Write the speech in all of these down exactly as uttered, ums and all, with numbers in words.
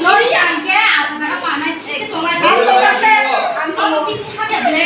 Lori ang ke, ang jaga panai, ang tongo, ang tongo, bisi habya ble.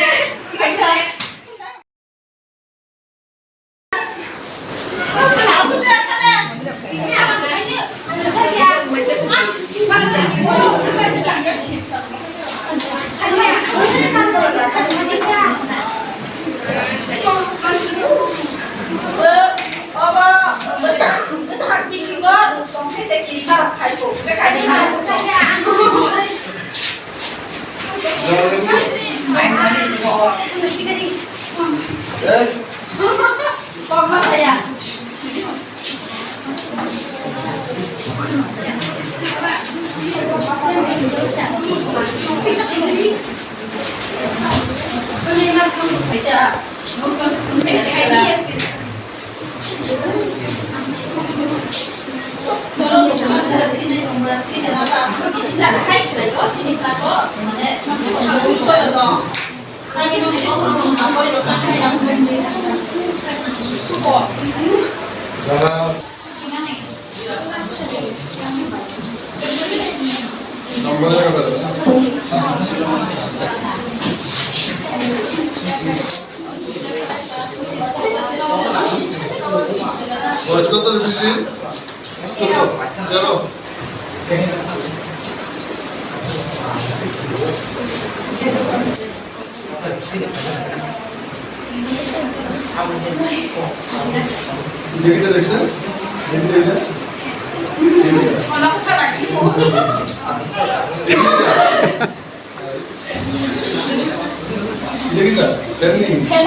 বয়স কত বেশি? চলো। দেখি তো দেখছেন? দেখি তো এটা? দেখি তো? দেখি তো? দেখি তো?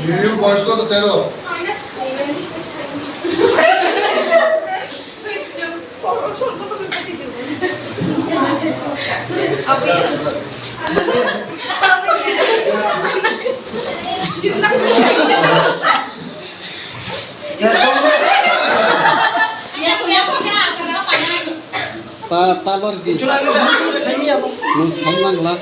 Video বয়স কত? তেরো। Ta, ta lor di. Nwng song nang la.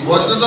বয়স কত?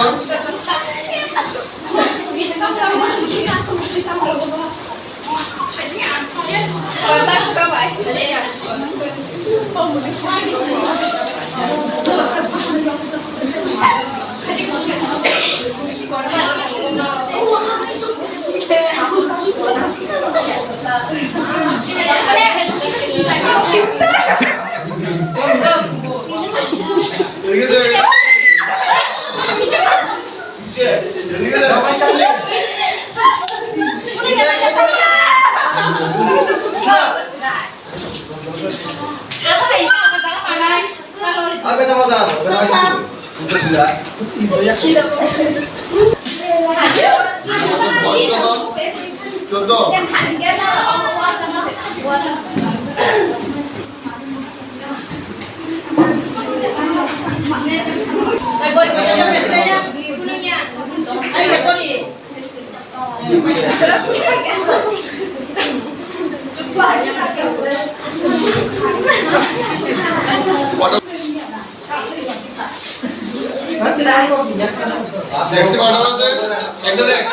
চোদ্দ। দেখছি কটা বাজে? একটা দেখ।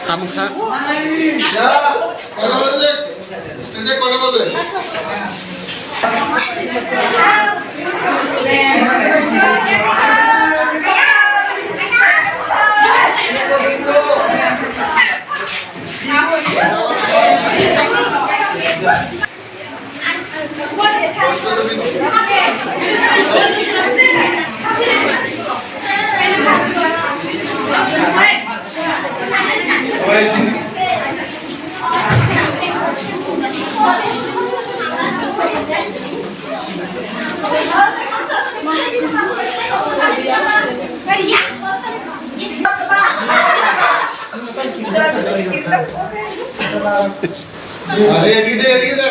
Hamkha. আরে, এদিকে দে, এদিকে দে।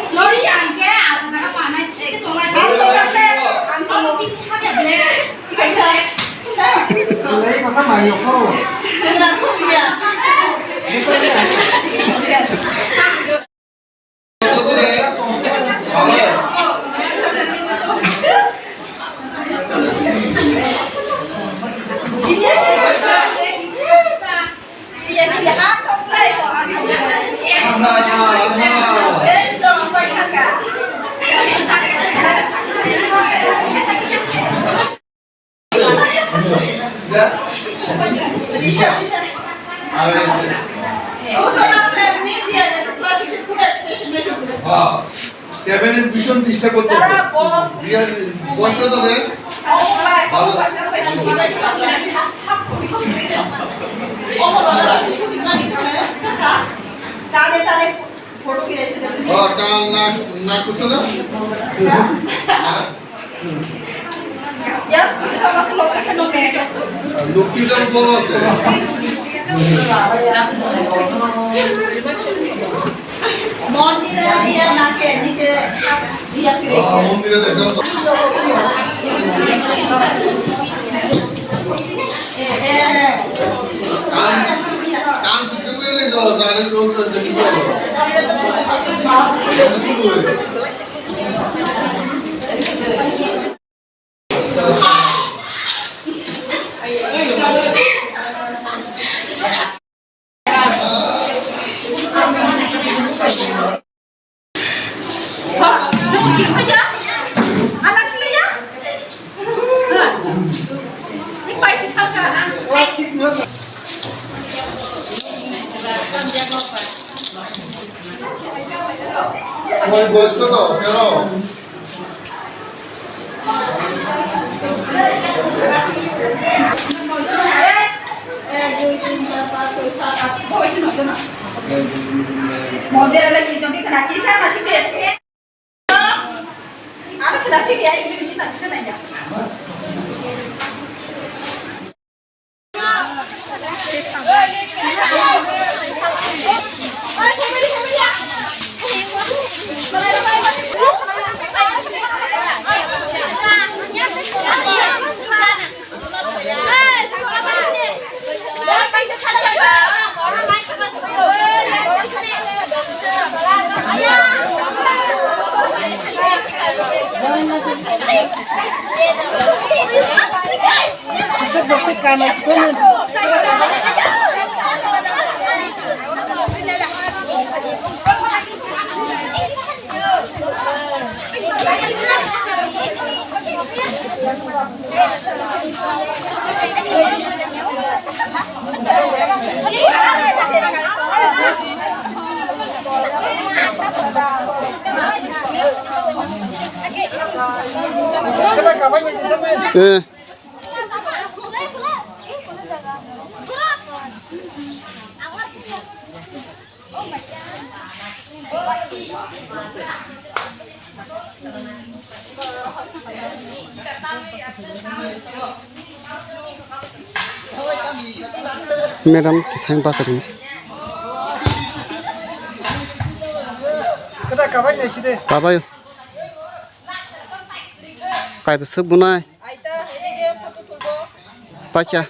Lori ang ke, ang jaga panai, ke tonglai, ang tonglai, ang tonglai, bisi habya ble. Lei kata mayo kau. Seven এর ভীষণ ডিস্টার্ব করতেছে। বিয়ার বয়স কত রে? ভালো। ও, কান নাক, নাক কিছু না? হ্যাঁ? Yes, কিছু তো আছে, লোক এখানে নেই। লোক কি জানো বলো আছে? মন্দিরে দিয়া নাকে নিচে দিয়া ফিরেছে। মন্দিরে তো একদম কান, কান শুকিয়ে গেলে জল, জানে জল তো দেখি বলো। তোমার বয়স কত? তেরো। এক, দুই, তিন, চার, পাঁচ, ছয়, সাত, আট, নয়, নয় জন। মন্দিরে কি জমি খানা কি খানা শিখে? আরে সেটা শিখে, এই জিনিস শিখে না, শিখে না। Eh. Madam, kisang basa rinsi. Kabai. Kai besuk bunai. Pacha.